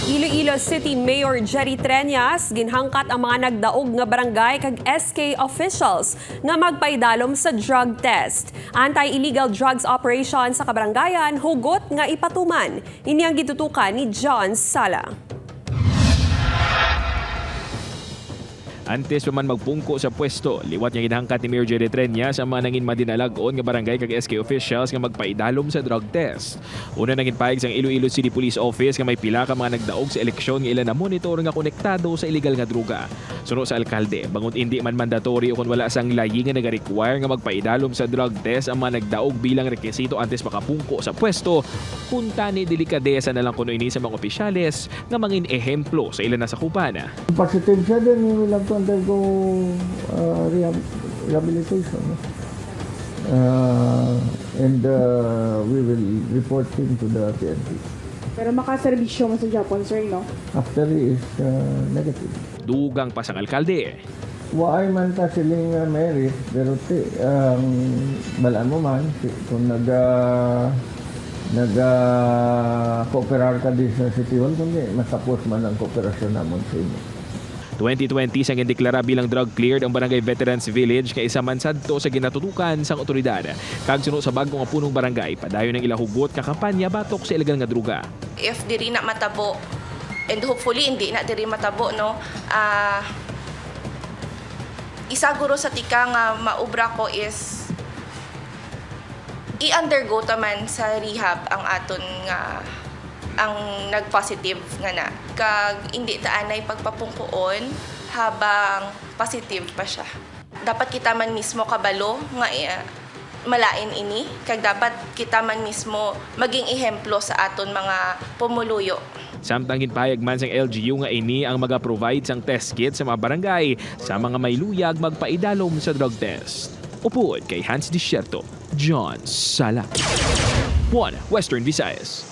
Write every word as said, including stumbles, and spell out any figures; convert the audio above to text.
Iloilo City Mayor Jerry Treñas ginhangkat ang mga nagdaog nga barangay kag S K officials nga magpaidalom sa drug test. Anti-illegal drugs operation sa kabarangayan hugot nga ipatuman. Ini ang gitutukan ni John Sala. Antes pa man magpungko sa pwesto, liwat nga ginhangkat ni Mayor Jerry Treñas ang mga nangin madinalag-on nga barangay kag S K officials nga magpaidalom sa drug test. Una, nangin pahayag sang Iloilo City Police Office nga may pila ka mga nagdaog sa eleksyon nga ila na-monitor nga konektado sa iligal nga droga. Suno sa alkalde, bangod indi man mandatory o kon wala sang layi nga nagarequire nga magpaidalom sa drug test ang mga nagdaog bilang rekisito antes makapungko sa pwesto, kuntani delikadesa na lang kuno ini sa mga opisyales nga mangin ehemplo sa ila nasakupan. Positive siya, then he will have to undergo uh, rehab- rehabilitation. No? Uh, and uh, we will report him to the P N P. Pero makaserbisyo mo sa Japon, sir, no? After he is uh, negative. Dugang pa sang alkalde. Waay man ta siling uh, merit, pero ti, ang balaan mo man, ti, kung naga naga kooperar ka din sa City Hall, kundi matapos man ang kooperasyon namon sa inyo. Twenty twenty sang gindeklara bilang drug cleared ang Barangay Veterans Village nga isa man sadto sa ginatutukan sang otoridad. Kag suno sa bag-o nga punong barangay, padayon ang ila hugot nga kampanya batok sa iligal nga droga. If diri na matabo, and hopefully hindi na diri matabo, no, ah, isa guro sa tika nga maubra ko is i-undergo ta man sa rehab ang aton nga, ang nag-positive nga na. Kag hindi ta anay pagpapungkoon habang positive pa siya. Dapat kita man mismo kabalo nga, eh, malain ini, kag dapat kita man mismo maging ehemplo sa aton mga pumuluyo. Samtang ginpahayag man sang L G U nga ini ang maga-provide sang test kit sa mga barangay sa mga may luyag magpaidalom sa drug test. Upod kay Hans Desierto, John Sala, One Western Visayas.